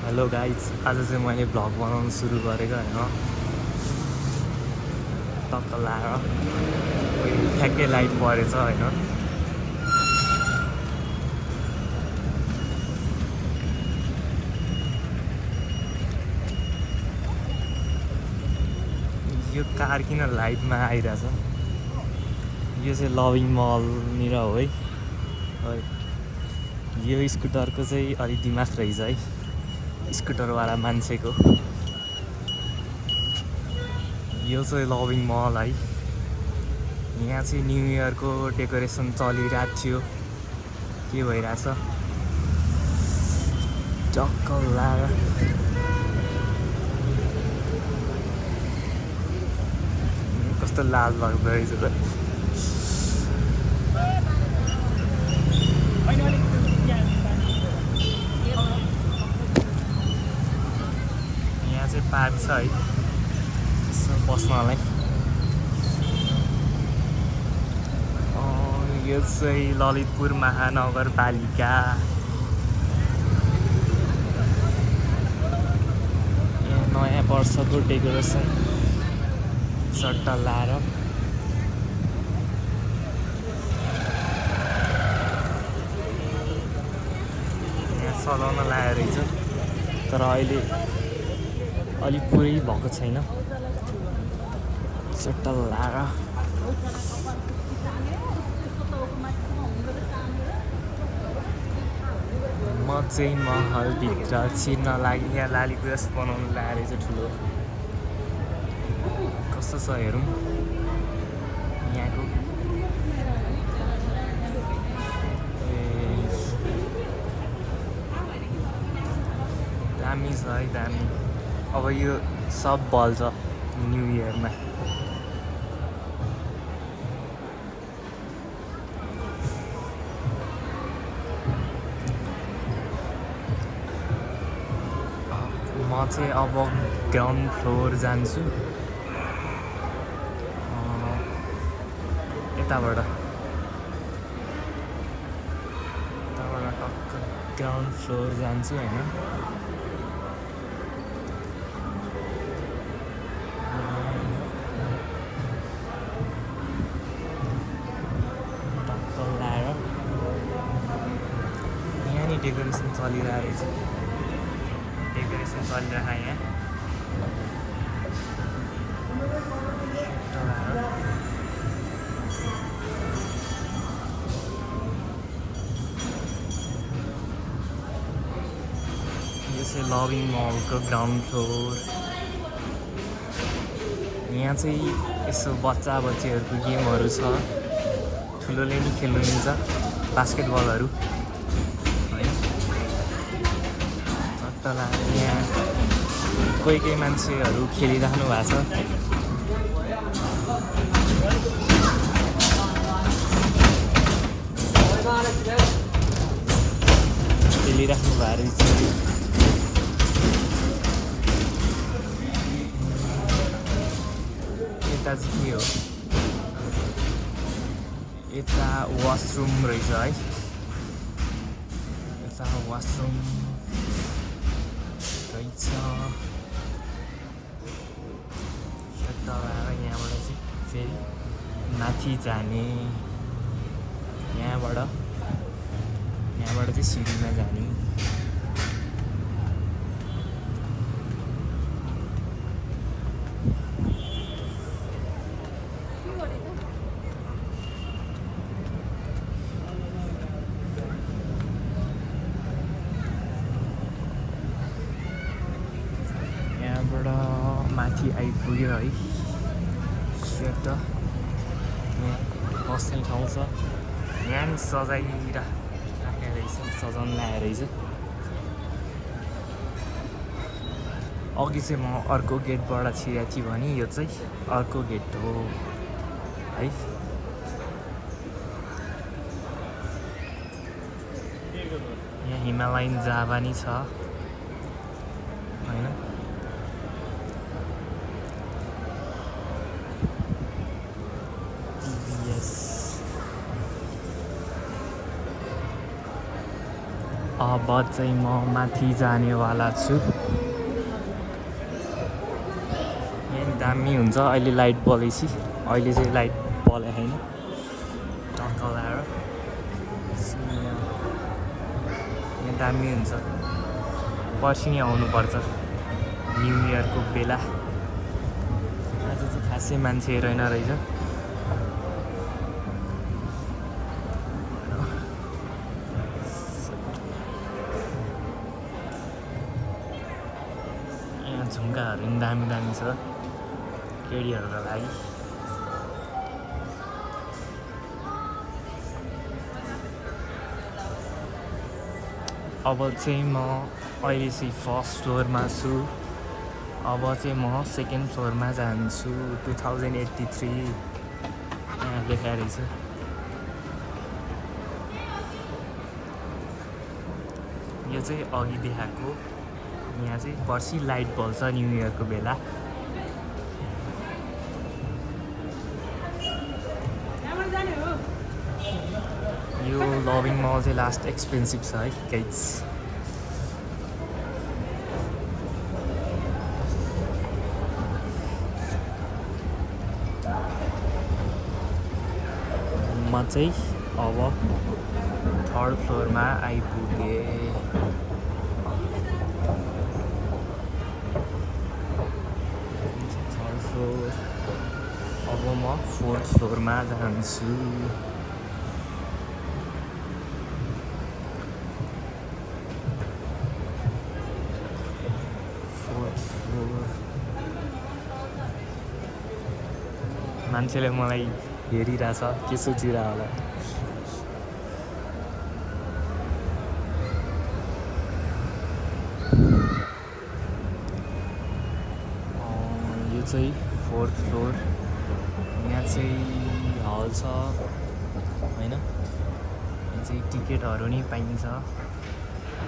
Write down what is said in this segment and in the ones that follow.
Hello guys, आज चाहिँ मैले भ्लग बनाउनु सुरु गरेको होइन। टक्क लाएर ठ्याक्कै लाइट परेछ होइन। यो कार किन लाइटमा आइरहेछ? यो चाहिँ लभिङ मलनिर हो है। यो स्कुटरको चाहिँ अलिक दिमाग रहेछ है, स्कुटरवाला मान्छेको। यो चाहिँ लभिङ मल है। यहाँ चाहिँ न्यु इयरको डेकोरेसन चलिरहेको थियो। के भइरहेछ? टक्क लाएर कस्तो लाल लाग्दो रहेछ त। यहाँ चाहिँ पार्क छ है, यसो बस्नलाई। यो चाहिँ ललितपुर महानगरपालिका। यहाँ नयाँ वर्षको डेकोरेसन सट्टा लाएर यहाँ सजाउन लाएर रहेछ, तर अहिले अलिक पुरै भएको छैन। सट्टा लाएर म चाहिँ महलभित्र छिर्न लागि यहाँ लालीगुँरास बनाउनु लाएर चाहिँ ठुलो। कस्तो छ हेरौँ यहाँको। दामी छ है, दामी। अब यो सब बल्छ न्यु इयरमा। म चाहिँ अब ग्राउन्ड फ्लोर जान्छु। यताबाट टक्क ग्राउन्ड फ्लोर जान्छु होइन। टक्क लाएर यहाँ नि डेकोरेसन चलिरहेको रहेछ। डेकोरेसन चलिरहेको यहाँ। यो चाहिँ लभिङ मलको ग्राउन्ड फ्लोर। यहाँ चाहिँ यसो बच्चा बच्चीहरूको गेमहरू छ, ठुलोले नि खेल्नु मिल्छ, बास्केटबलहरू है। सट्टा लाएर यहाँ कोही कोही मान्छेहरू खेलिराख्नु भएको छ। खेलिराख्नु भएको रहेछ। यता चाहिँ के हो? यता वासरुम रहेछ है। यता वासरुम रहेछ। यता यहाँबाट चाहिँ फेरि माथि जाने। यहाँबाट चाहिँ सिँढीमा जाने। माथि आइपुग्यो है। सेट यहाँ बस्ने ठाउँ छ। यहाँ नि सजाइराखेको रहेछ, सजाउन ल्याएर रहेछ। अघि चाहिँ म अर्को गेटबाट छिरेको थिएँ भने यो चाहिँ अर्को गेट हो है। यहाँ हिमालयन जाभा नि छ होइन। अब चाहिँ म माथि जानेवाला छु। यहाँ दामी हुन्छ। अहिले लाइट बलेपछि, अहिले चाहिँ लाइट बले छैन, टक्क लगाएर यहाँ दामी हुन्छ। पर्सि नै आउनुपर्छ न्यु इयरको बेला। आज चाहिँ खासै मान्छे रहेन रहेछ। यहाँ झुम्काहरू पनि दामी दामी छ केटीहरूको लागि। अब चाहिँ म अहिले चाहिँ फर्स्ट फ्लोरमा छु। अब चाहिँ म सेकेन्ड फ्लोरमा जान्छु। 2083 यहाँ लेखाएको रहेछ। यो चाहिँ अघि देखाएको। यहाँ चाहिँ पर्सि लाइट बल्छ न्यु इयरको बेला। यो लभिङ मल चाहिँ लास्ट एक्सपेन्सिभ छ है गाइज। म चाहिँ अब थर्ड फ्लोरमा आइपुगेँ। Third floor. अब म फोर्थ फ्लोरमा जान्छु। मान्छेले मलाई हेरिरहेछ, के सोचिरह होला। यो चाहिँ फोर्थ फ्लोर। यहाँ चाहिँ हल छ होइन। यहाँ चाहिँ टिकटहरू नि पाइन्छ।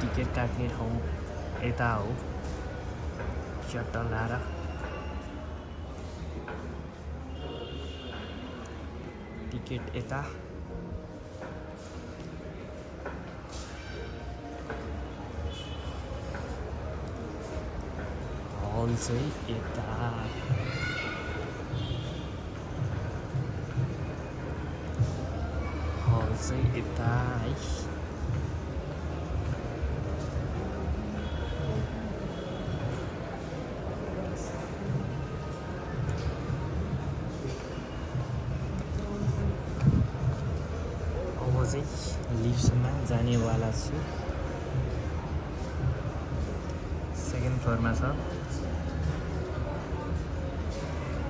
टिकट काट्ने ठाउँ यता हो, चट्ट लाएर। टिकट यता। हल चाहिँ यता। हल चाहिँ यता है। लिफ्टमा जानेवाला छु। सेकेन्ड फ्लोरमा छ।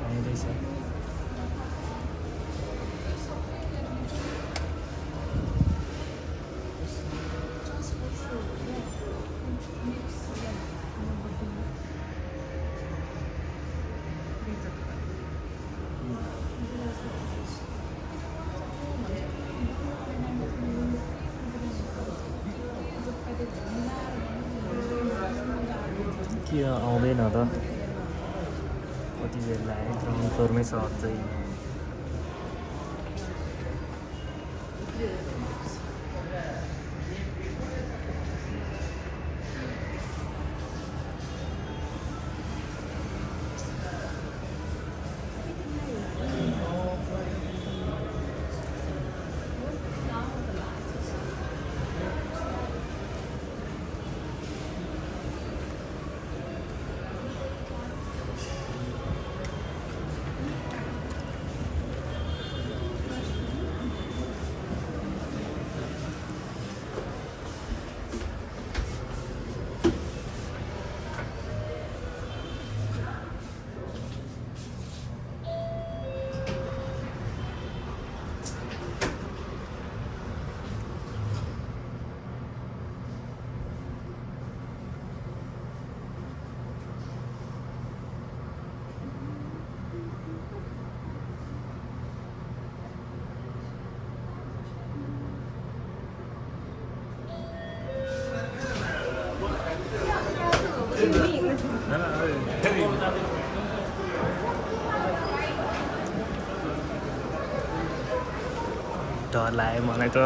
आइँदैछ। के आउँदैन त, कति बेर लाग्यो। ग्राउन्ड फ्लोरमै छ अझै। डर लाग्यो मलाई त।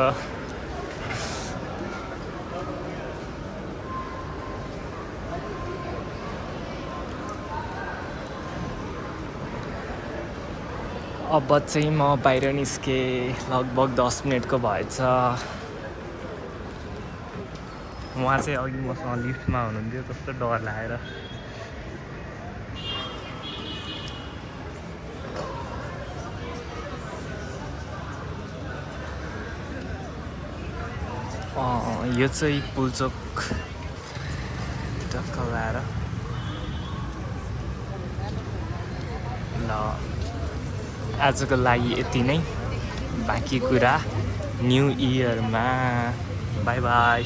अब चाहिँ म बाहिर निस्केँ लगभग 10 मिनटको भएछ। उहाँ चाहिँ अघि मसँग लिफ्टमा हुनुहुन्थ्यो, कस्तो डर लागेर। यो चाहिँ पुल्चोक टक्क लाएर ल आजको लागि यति नै। बाँकी कुरा न्यू इयरमा। By by.